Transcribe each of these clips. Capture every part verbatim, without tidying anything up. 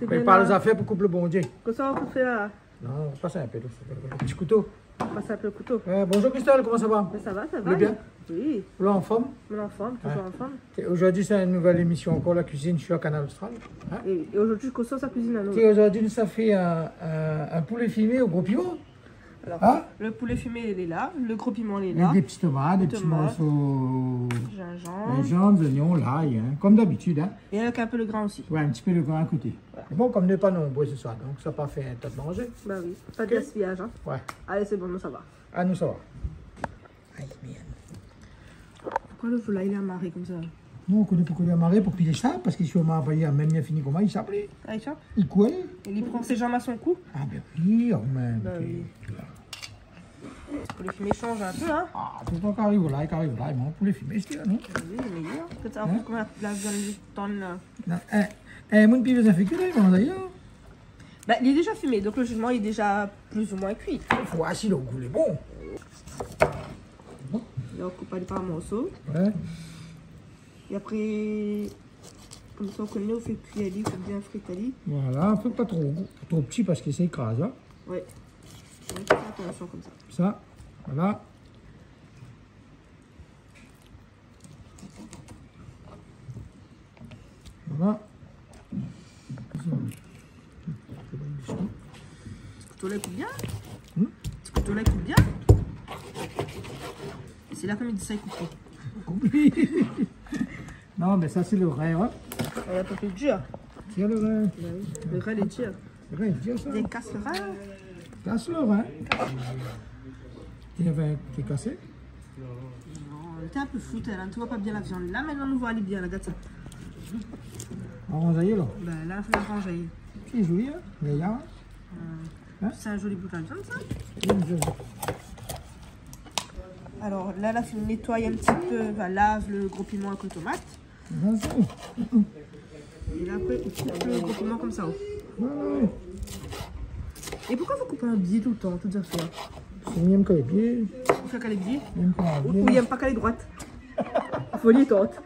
Prépar lé zafèr pou koup lo bondié. Kosa ou fé la ? Non, pas in pé lo, lo ti kouto. Pas in pé lo kouto. Euh, bonjour Christelle, comment ça va ? Mé sa va, sa va. Vous allez bien ? Oui. Vous êtes en forme ? On est en forme, toujours en forme. Et aujourd'hui, c'est une nouvelle émission encore, la cuisine sur Kanal Austral. Hein ? Et, et aujourd'hui, kosa sa kuizine anou ? Et aujourd'hui, nou sa fé in, in, in poulé fimé o gro piman. Alors, hein ? Le poulet fumé, il est là. Le gros piment, il est là. Avec des petites tomates, des petits morceaux de gingembre, oignons, l'ail, hein, comme d'habitude, hein. Et avec un peu le grain aussi. Ouais, un petit peu de grain à côté. Voilà. Bon, comme on n'est pas nombreux ce soir, donc ça n'a pas fait un tas de manger. Bah oui, pas de gaspillage, hein. Ouais. Allez, c'est bon, nous, ça va. Ah, nous, ça va. Ay, mèrd. Pourquoi le volaille, il est amarré comme ça ? Non, ou koné poukosa li lé amaré, pou pi li sap, parske si ou marmay la mèm, li fini koman, li sap, li. Ah, li sap ? Li koul. Li pran sé janm a son kou. Ah, ben oui, oh, mé, ok, oui. Poulé fimé i sanz in pé, hein ? Ah, toultan kan i ariv la, kan i ariv la, i manz poulé fimé, sé, non ? Oui, lé méyèr. Pétèt apré, koman la viann i tann la. Non, eh, eh, moun pi bézoin fé kui la, li manz, hein. Bah, il est déjà fumé, donc logiquement, il est déjà plus ou moins cuit. Fo oir si lo gou lé bon. La, ou koup ali par morso. Ouais. É apré, konmsa, ou koné, ou fé kui ali, ou fé bien frit ali. Voilà, fé pa tro, tro pti parske sa i kraz, hein. Ouais. Ouais, fé atansion konmsa. Sa, voilà. Voilà. Ti kouto la i koup bien. Hmm ? Ti kouto la i koup bien. Sé la, konm i di sa, i koup pa. Non, mé sa, sé lo rin, hein. Lé in pé pli dir. Tir lo rin. Bah oui. Lo rin lé dir. Lo rin lé dir, sa. Dékas lo rin. Kas lo rin. Li lavé, li té kasé. Non, li té in pé flou, la, nou voi pa bien la viann. La, mintnan, nou voi ali bien, la, gard sa. Aranz ali, la. Bin, la, fo aranz ali. Sé zoli, hein, mé la. Euh, hein ? Sé in zoli bout la viann, sa. Oui, zoli. Alor, la, la fine nétoy in ti pé, va lav lo gro piman avèk lo tomat. Vas-y. É la, apré, ou koup lo gro piman konmsa, oh. Ouais, ouais. É poukosa ou koup an bié toultan, tout zafèr ? Parske mi yèm kan lé bié. Ou fé kan lé bié ? Mi yèm kan lé bié. Ou, ou yèm pa kan lé droit. Fo li tort.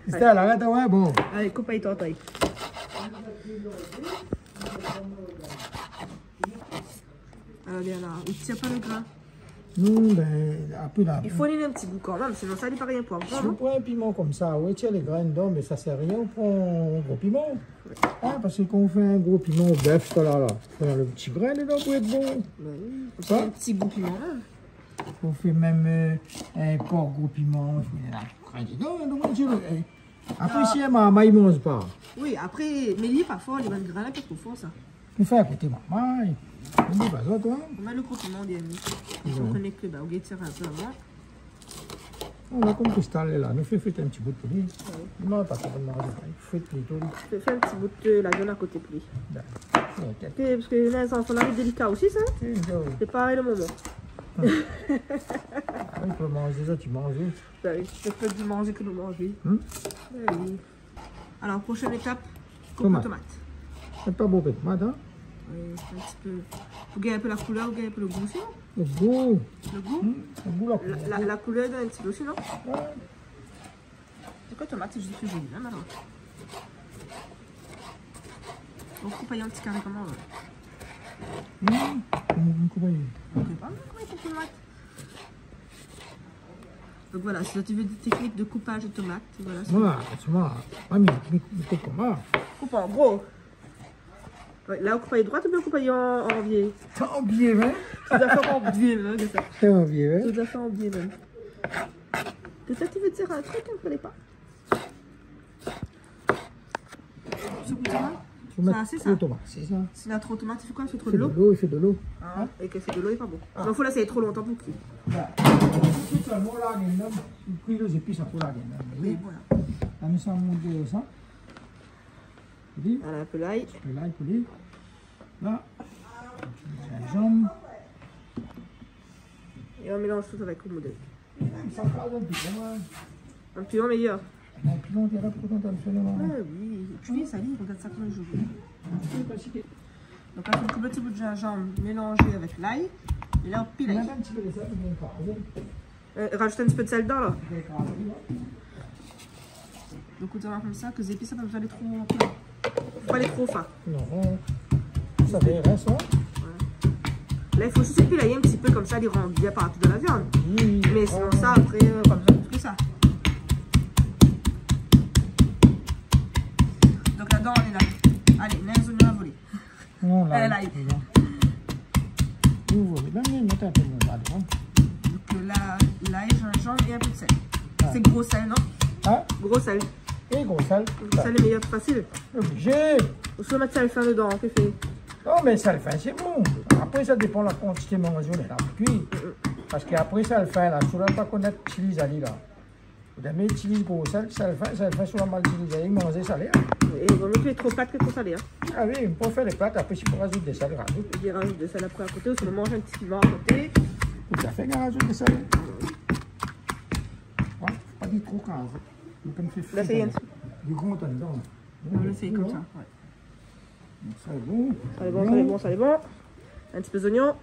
Sé sa, la, atann, ouais, bon. Alé, koup ali tort, alé. Alor, Léonard, ou tir pa lo grin ? Non, bin, apré la. I fo néna in ti gou kan mèm, sinon sa lé pa rien pou avoir, non ? Si ou pran in piman konmsa, ou tir lé grin dedan, mé sa i sèr a rien, ou pran in gro piman. Ouais. Hein, parske kan ou fé in gro piman o bèf, sa la, la, fo néna lo ti grin dedan pou èt bon. Bin oui, fo in ti gou piman, la. Ou fé mèm, euh, in por gro piman, fo néna grin dedan, hein, donk, ou tir, euh, Apré, si in marmay i manz pa. Oui, apré, mé li lé pa for, li va grin, pa tro for, sa. Ou fé a koté marmay. Ou di pa sa, toi. Ou mèt lo koté, non, bien. Ou koné ke, ba, ou gèt sa in pé avan. Nou la, konm Kristal lé la, nou fé frit in ti bout pou li. Ouais. Non, pa tro manzé, frit plito. Fé, fé in ti bout, euh, la viann a koté pou li. Dakor. Ok. Parske, parske lé zanfan, lé délika osi, sa. Si, oui. Sé parèy lo moman. Ah oui, pou manzé sa, ou manz, oui. Sa, oui, sé plis di manzé ke nou manz, oui. Hmm ? Bin oui. Alor, proshèn étap, koup lo tomat. Tomat. Sé pa bonpé tomat, hein ? Oui, in ti pé. Pou gingn in pé la koulèr, pou gingn in pé lo gou osi, non ? Lo gou. Lo gou ? Hmm, lo gou, la koulèr. La, la, la koulèr i done in ti pé osi, non ? Ouais. Sé koi, tomat, sé zis fé zoli, hein, alor. Ou koup ali an ti karé koman, la ? Hmm, ou koup ali. Ou koup pa, koman i koup tomat ? Donc voilà, si tu veux des techniques de coupage de tomates, voilà, c'est... Voilà, sé moin. Ah, mé, mé, mé koup koman ? Koup an gro. Ouais, la, ou koup ali droit oubien ou koup ali an, an bié ? An bié, ouais. Tout à fait an bié, hein, sé sa. An bié, ouais. Tout à fait an bié, mèm. Pétèt ou vé dir in trik, mi koné pa. Sé pou tomat ? Fo mèt tro tomat, sé sa. Sa, sé sa. Si na tro tomat, i fé koi ? I fé tro dolo ? I fé dolo, i fé dolo. Ah, é ke fé dolo, lé pa bon. Ah. Donk, fo lès tro lontan pou kui. Voilà. Tout sa, bon, la, i kui lé zépis, sa, pou la, oui, voilà. La, nou sa mont sa. Li. Voilà, in pé lay. In pé lay pou li. La. Zinzanm. É ou mélanz tout avèk lo modèl. Sa i fé in piman, ouais. In piman méyèr. In piman, ou diré, pou kontan, absoliman. Ah oui, é pi sa, li, ou gard sa koman i zoli. Donk la, fo koup in ti bout zinzanm mélanzé avèk lay. É la, ou pil ali. Ou mèt in ti pé de sèl, ou mèt pa, oui. Euh, rajout in ti pé de sèl dedan, la. Ou mèt pa, oui. Donk, ou di konmsa ke zépis, sa pa bezoin alé tro, fo pa alé tro fin. Non. Sa i rès, in. Ouais. La, i fo zis épi la, in ti pé konmsa, i rant bien partou dan la viann. Oui. Mé sinon, sa, apré, euh, pa bezoin plis ke sa. Donk, ladan, nou la, alé, nou la zonion la volé. Non, la, euh, lay. Ou voi, la, mi mèt in pé mon sèl, in. Donk, euh, la, lay, zinzanm é in pé de sèl. Ouais. Sé gro sèl, non ? In ? Gro sèl. Oui, gro sèl. Gro sèl lé méyèr, fasil. Oblizé. Ou soi mèt sèl fin dedan, ke fé ? Non, mé sèl fin, sé bon. Apré, sa i dépan la kantité manzé ou la kui. Mm, mm. Parske apré, sèl fin, la, si ou la pa koné itiliz ali, la. Ou la mèt itiliz gro sèl, sèl fin, sèl fin, si ou la mal itiliz ali, manzé salé, in. É vo mié fé tro plat ke tro salé, in. Ah oui, ou pé fé lé plat, apré, si ou razout de sèl, razout. Ou razout de sèl apré a koté, ou sinon manz in ti piman a koté. Tout à fait, razout de sèl. Ouais, fo pa di tro kan razout. Ou pé fé frit, in. Di gro tan dedan. Nou la fé konmsa, ouais. Donk, sa lé bon. Sa lé bon, sa lé bon, sa lé bon. In ti pé zonion.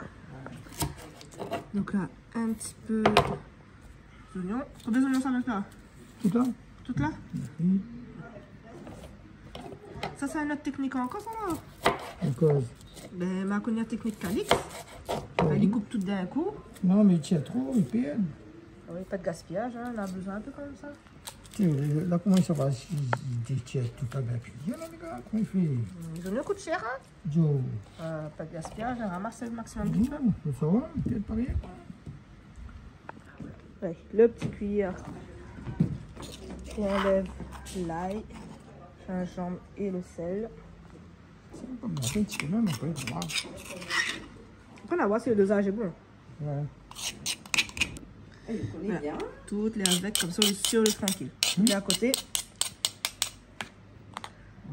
Donk la, in ti pé zonion. Konbien zonion sa mèt la ? Tout la. Tout la ? Oui. Sa, sé in ot téknik ankor, sa, la ? Ankor ? Bin, ma koni la téknik Calix. Ah oui. Li koup tout d'in kou. Non, mé i tir tro, i pèrd. Ah oui, pa de gaspiyaz, in, nou na bezoin in pé kanmèm sa. Tiens, la, koman sa va, si, si i détir tout la, bin, pi, la, lé gar, koman i fé ? Zonion i kout shèr, in ? Yo. Euh, pa de gaspiyaz, in, ramas le maximum ke ou pé. Non, mé sa va, pétèt pa rien, koi. Ouais, le ti kuiyèr pou anlèv lay, zinzanm é le sèl. Sa va pa manké in ti pé mèm, apré, nou va voir. Apré, nou va voir si le dozaz lé bon. Ouais. Voilà. Tout lé avèk, konmsa, ou lé sir, ou lé trankil. Tout lé a koté.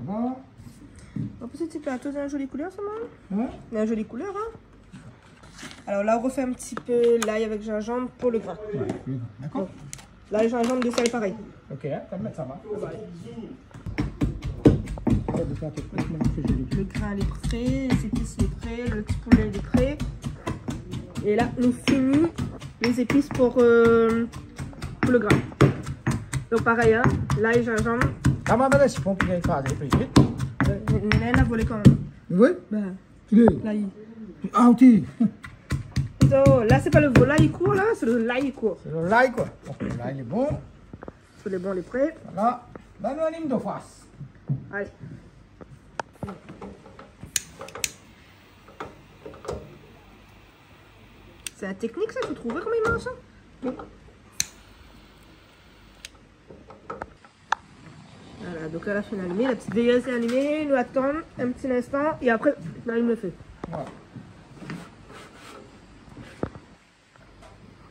Voilà. An plis, se ti plato, néna in zoli koulèr, sa, Marie. Hein ? Néna in zoli koulèr, hein. Alor la, ou refé in ti pé lay avèk zinzanm pou le grin. Ouais, le grin, dakor. Donk, lay, zinzanm, de sèl, parèy. Ok, hein, sa va mèt sa, va. Le grin lé pré, lé zépis lé pré, le ti poulé lé pré. É la, nou fini lé zépis pou, euh, pou le grin. Donk parèy, hein, lay, zinzanm. Ah, ma, ma, la, sé bon pou ékrazé pli vit. Euh, néna la volé kan mèm. Oui. Bin. Ki lé ? Lay. Ah, ok. Donk la, sé pa le volay i kour la, sé le lay i kour. Sé le lay, koi. Donk le lay lé bon. Tout lé bon, lé pré. Voilà. La, nou alim de fas. Alé. Sé in téknik, sa, fo trouvé koman i manz sa. Voilà, donk la, la fine alimé, la ti véyèz lé alimé, nou atann in ti linstan é apré nou alim le fé. Ouais.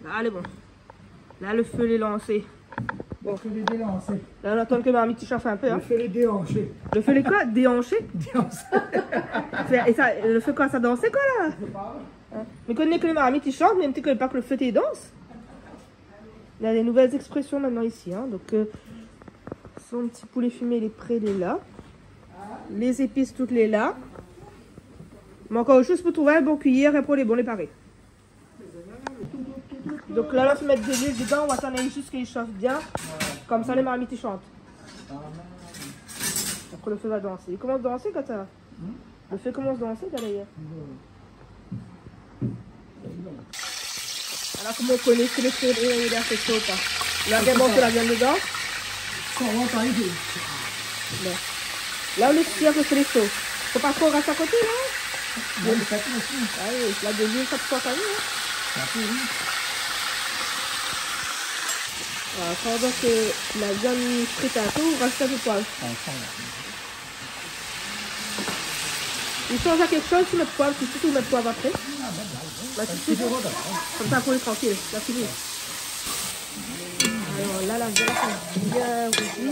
La, lé bon. La, le fé lé lansé. Bon. Le fé lé délansé. La, nou atann ke marmit i shof in pé, hein. Le fé lé déhanché. Le fé lé koi ? Déhanché ? Déhanché. Fé, é sa, le fé koi, sa i dans koi la ? Hein ? Mé koné ke le marmit i shant, mé mi koné pa ke le fé té i dans. Néna dé nouvèl éksprésyon mintnan isi, hein. Donk, euh, son ti poulé fimé lé pré, lé la. Lé zépis tout lé la. Mé ankor zis pou trouv in bon kuiyèr é pou lé bon, lé paré. Donk la, la, ou mèt de luil dedan, ou atann zis ke i shof bien. Konmsa le marmit i shant. Apré le fé va dansé. I komans dansé, Kata. Le fé i komans dansé, dayèr. Alor, koman ou koné si le fé lé asé sho ou pa ? Ou la bien mont la viann dedan ? Sa va, sa i fé. Bon. La, ou lé sir ke le fé lé sho. Fo pa tro ras a koté, non ? Non, mé sa i fé osi. Ah oui, la, de luil, sa i fé pa, hein. Sa i fé, oui. Voilà, pandan ke la viann i frit in pé, ou razout in pé poiv. Ah, sa va. I shanj a kékshoz si ou mèt poiv toutsuit ou mèt poiv apré ? Ah, bon, bon, bon. Ba, toutsuit. Konmsa, pou lé trankil. La fini. Alor la, la viann lé bien rouzi.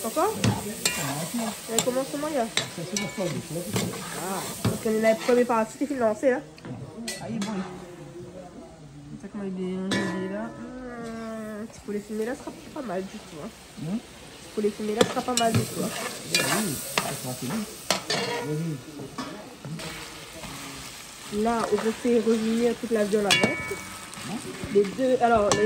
Ankor ? Ah, ok. Lé komansman, ya. Ah, parske la promié parti té fine lansé, hein. Ah, lé bon. Sa, koman lé bien rouzi la. Hmm, ti poulé fimé la sra pa mal ditou, hein. Hmm ? Poulé fimé la sra pa mal ditou, hein. Oui, oui, sa sra fini. Oui, oui. La, ou fé revnir tout la viann avèk. Hein ? Lé dé, alor, lé,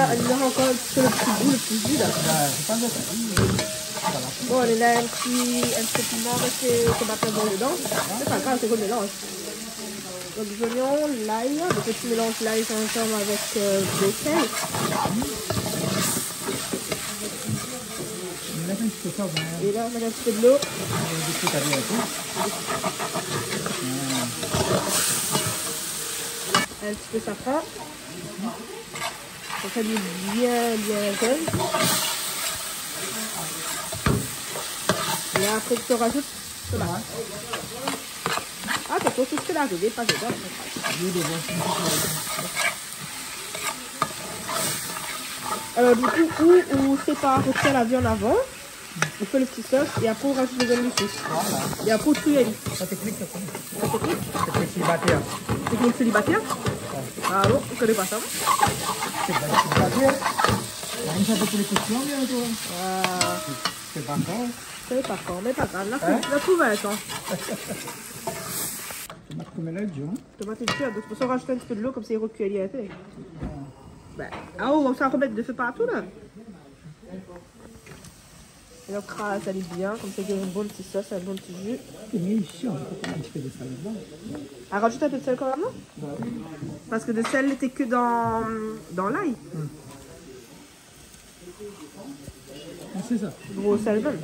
la, nou na ankor in ti pé lo ti gou, lo ti ji la. Bin, sé pa bèt, hin. Voilà. Bon, nou la in ti, in ti pé piman avèk, euh, tomat noir dedan. Sé pa grav, sé konm mélanz. Donk, zoignon, lay, donk, ti mélanz lay, zinzanm avèk, euh, dosèl. Mèt in ti pé sa, bin. É la, mèt in ti pé dolo. Mèt in ti pé dolo. Voilà. In ti pé safran. Sa fé bien, bien zone. É apré, ou rajout tomat. Ouais. Ah, t'as pas tout fait l'arrivée, pas dedans. Alor, di kou, ou, ou sépar, ou fé la viann avan, ou fé lo ti sos, é apré, ou rajout lo zone dsi. Voilà. É apré, ou touy ali. Sa, teknik, sa, sa. Sa, teknik ? Teknik sélibatèr. Teknik sélibatèr ? Ouais. Ah bon, mi koné pa sa, moin. Teknik sélibatèr. La, in sa pou lé késtion, bien, toi. Ah. Sé pa ankor. Sé pa ankor, mé pa grav, la, hein ? La trouv in tan. Tomat konm èl lé dir, hin ? Tomat lé dir, donk sé pou sa ou rajout in ti pé dolo, konmsa i rokui ali in pé. Bin, ah, ou sa romèt dofé partou, la. É donk, kraz ali bien, konmsa i gingn in bon ti sos, in bon ti ji. Sé mié isi, on pé mèt in ti pé de sèl dedan. Ah, rajout in pé de sèl kanmèm, non ? Bah oui. Parske lo sèl lété ke dan, dan lay. Hmm. Ah, sé sa. Gro sèl mèm.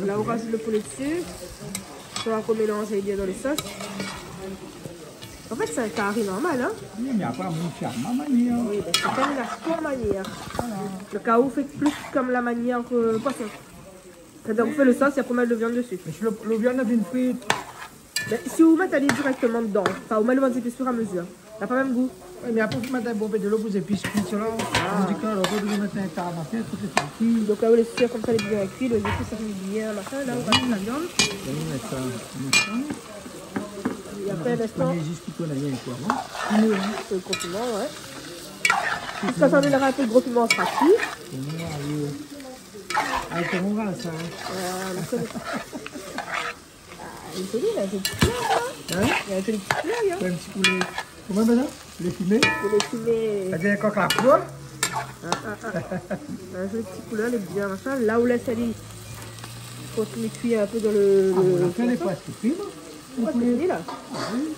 La, ou rajout lo poulé dsi. Sa va remélanzé bien dan lo sos. An fèt, sé in kari normal, hin. Oui, mé apré, moin mi fé a ma manièr. Oui, bin, shakinn i fé a son manièr. Voilà. Lo kari, ou fé plis konm la manièr, euh, poison. Sétadir ou fé lo sos é apré ou mèt lo viann dési. Mé si lo, lo viann la fine frit. Bin, si ou mèt ali dirèkteman dedan, anfin, ou mèt lo bann zépis ofiramézir. La pa mèm gou. Oui, mé apré, ou mèt in bon pé dolo pou zépis kui, sa la. Ah. Ou di ke la, ou mèt in ta, mashine, tout lé fine kui. Donk la, ou lès sa konmsa, lé bien kui, lo zépis sa fine bien, mashine, la, ou razout la viann. Oui, mé sa, mé sa. É apré, lès sa. Mé zis pou tourn in pé avan. Oui, oui. Sé lo gro piman, ouais. Ziska sa, ou mèt in pé lo gro piman, sa kui. Pou moin, oui. Ah, koman i va, sa, hein ? Euh, mi koné pa. Ah, lé zoli, la, sé in ti poulé, hein ? Hein ? Lé zoli, ti poulé, hein ? Ouais, in ti poulé. Koman i apèl sa ? Poulé fimé ? Poulé fimé. Sa i vien kok la koulèr ? Ah, ah, ah. Ah, sé in ti poulé, lé bien, mashine. La, ou lès ali kontinié kui in pé dan lo, ah, lo, bon, la, lo poisson. Lé prèsk kui, non ? Lo poisson lé fini, la. Ah, oui.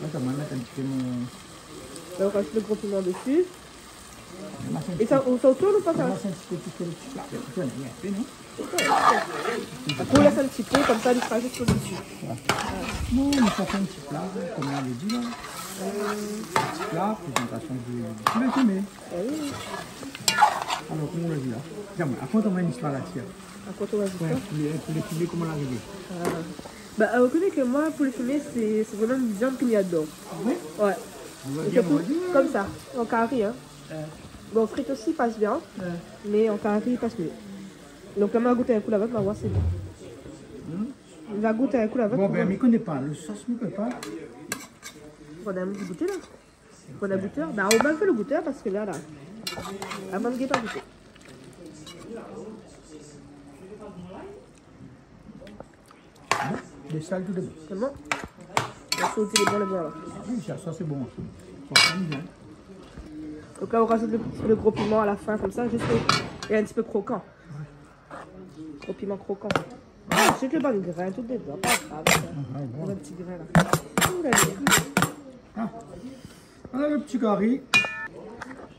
Atann, mi sa mèt in ti pé mon... La, ou razout lo gro piman dési. É sa, ou sa tourn ou pa sa ? Mé sa, sé in ti pé, ti pé, ti pé, ti pé, non ? Apré, ou lès in ti pé, konmsa, li sra zis o dési. Voilà. Non, mé sa fé in ti pla, konm ou la di la. Ti pla, prézantasion di, di poulé fimé. Ah oui. Alor, koman ou la di la ? Di amoin, rakont amoin in zistoir la-dsi, hein. Rakont amoin in zistoir ? Ouais, poulé, poulé fimé, koman la arivé ? Ah. Bah, euh, ou koné ke moin, poulé fimé, sé, sé vréman in viann ke mi ador. Ah oui ? Ouais. Ou la bien mangé, hein ? Sirtou konmsa, an kari, hein. Ouais. Bon, frit osi i pas bien, ouais, mé an kari i pas mié. Donk la, ma gout in kou la vèt, ma oir si lé bon. Hmm ? Ma gout in kou la vèt. Bon, bin, mi koné pa. Lo sos, mi koné pa. Bon, bin, mi gout la. Bon, la gouteur. Bah, ou va fé lo gouteur parske la, la. Ah, moin, mi gingn pa gouté. Bon, lo sèl, tout lé bon. Sé bon ? Lo sos, tout lé bon, lé bon, alor. Ah oui, sa, sa, sé bon. Franchement, bien. Donk la, ou razout lo, lo gro piman a la fin, konmsa, zis pou, lé in ti pé krokan. Gro piman krokan. Ah, sé ke bann grin, tout dedan, pa grav, sa. Ah, ouais. Bann ti grin, la. Ou la vi. Ah. Voilà lo ti kari.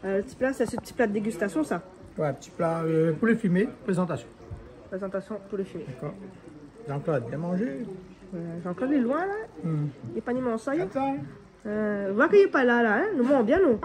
Euh, lo ti pla, sa, sé lo ti pla de dégustasion, sa. Ouais, ti pla, euh, poulé fimé, prézantasion. Prézantasion, poulé fimé. Dakor. Jean-Claude, bien manzé. Euh, Jean-Claude lé loin, la. Hmm. Li lé pa ni manz sa, hein. Atann. Euh, ou oi ke li lé pa la, la, hein. Nou manz bien, nou.